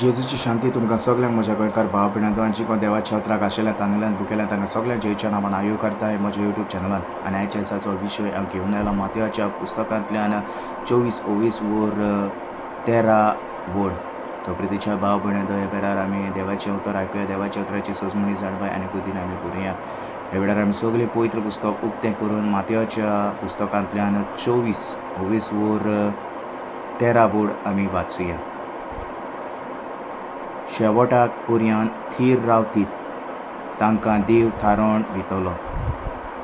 जेजूची शांती तुमकां सगल्यांक म्हज्या गोंयकार भाव भयणांनो आनी जी कोण देवाच्या उतराक आशिल्ल्या तांदल्यान भुकेल्या तांकां सगल्यांक जेजूच्या नांवान हांव येवकारता हे म्हज्या युट्यूब चॅनलान. आनी आयच्या दिसाचो विशय हांव घेवन आयला मातयाच्या पुस्तकांतल्यान 24 ओवीस वर 13 वड. तो प्रितीच्या भाव भयणांनो, ह्या वेळार आमी देवाचें उतर आयकुया, देवाच्या उतराची सोजमणी जाणवाय आनी बुद्दीन आमी भरुया. ह्या वेळार आमी सगळीं पवित्र पुस्तक उक्तें करून मातयाच्या पुस्तकांतल्यान 24 ओवीस वर 13 वड आमी वाचुया. शेवटाक पर्यान थीर रावतीत तांकां देव थारोवन दितलो.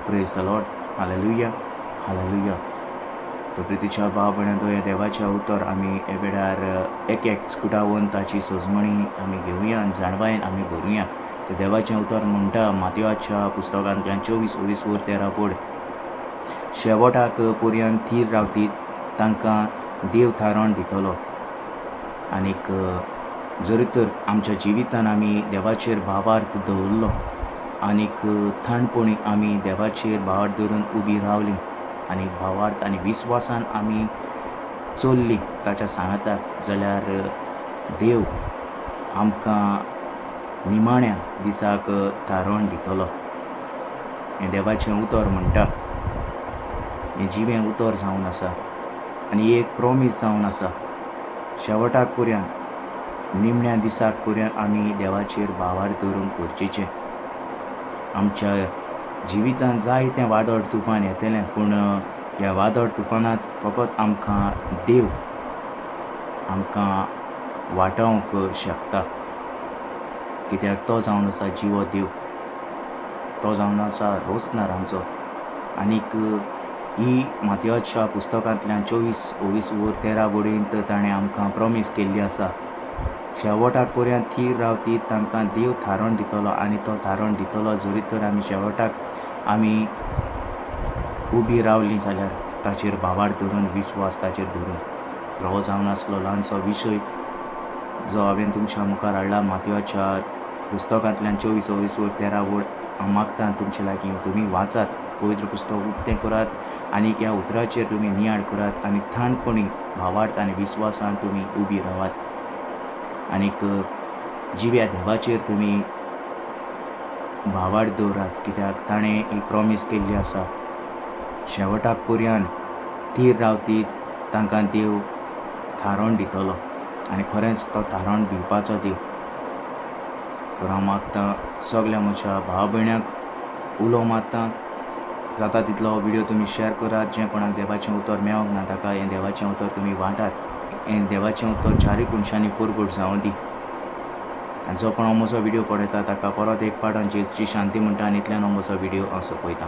Praise the Lord, hallelujah, hallelujah. तो प्रितीच्या भाव भयणांनो, हें देवाचें उतर आमी हे वेळार एक एक स्कुटावन ताची सोजमणी आमी घेवया आनी जाणवायेन आमी भरुया. तर देवाचें उतर म्हणटा मातयाच्या पुस्तकांतल्यान 24 ओवीस वर 13 पड, शेवटाक पर्यान थीर रावतीत तांकां देव थारोवन दितलो. आनीक जरी तर आमच्या जिवितान आमी देवाचेर भावार्थ दवरलो आनीक थंडपणी आमी देवाचेर भावार्थ दवरून उबी रावली आनी भावार्थ आनी विस्वासान आमी चल्ली ताच्या सांगाताक, जाल्यार देव आमकां निमाण्या दिसाक थारोवन दितलो. हें देवाचें उतर म्हणटा, हें जिवें उतर जावन आसा आनी एक प्रोमीस जावन आसा. शेवटाक पर्यान निमण्या दिसाक पर्यान आमी देवाचेर भावार्थ दवरूंक गरजेचें. आमच्या जिवितांत जायतें वादळ तुफान येतलें, पूण ह्या वादळ तुफानांत फकत आमकां देव आमकां वाटावंक शकता, कित्याक तो जावन आसा जिवो देव, तो जावन आसा रोसणार आमचो. आनीक ही मातयाच्या पुस्तकांतल्यान 24 ओवीस वर 13 वडींत ताणें आमकां प्रोमीस केल्ली आसा, शेवटाक पर्यंत थीर रावतीत तांकां देव थारोवन दितलो. आनी तो थारोवन दितलो जरी तर आमी शेवटाक आमी उबी रावली जाल्यार ताचेर भावार्थ धरून, विस्वास ताचेर धरून. हो जावन आसलो ल्हानसो विशय जो हांवें तुमच्या मुखार हाडला मातयाच्या पुस्तकांतल्यान 24 ओवीस वर 13 वड. हांव मागता तुमचे लागीं तुमी वाचात, पवित्र पुस्तक उक्तें करात आनी ह्या उतराचेर तुमी नियाळ करात आनी थंडपणी भावार्थ आनी विस्वासान तुमी उबी रावात आनीक जिव्या देवाचेर तुमी भावार्थ दवरात, कित्याक ताणें ही प्रोमीस केल्ली आसा, शेवटाक पर्यान थीर रावतीत तांकां देव थारोवन दितलो. आनी खरेंच तो थारोवन दिवपाचो देव. तर हांव मागता सगल्या म्हज्या भाव भयणांक उलो मारता, जाता तितलो हो व्हिडियो तुमी शेअर करात. जें कोणाक देवाचें उतर मेळोंक ना ताका हें देवाचें उतर तुमी वांटात. हें देवाचें उतर चारूय कोनशांनी परगट जावं दी. आनी जो कोण हो म्हजो व्हिडियो पळयता ताका परत एक पाट जेजूची शांती म्हणटा आनी इतल्यान हो म्हजो व्हिडियो हांव सोंपयता.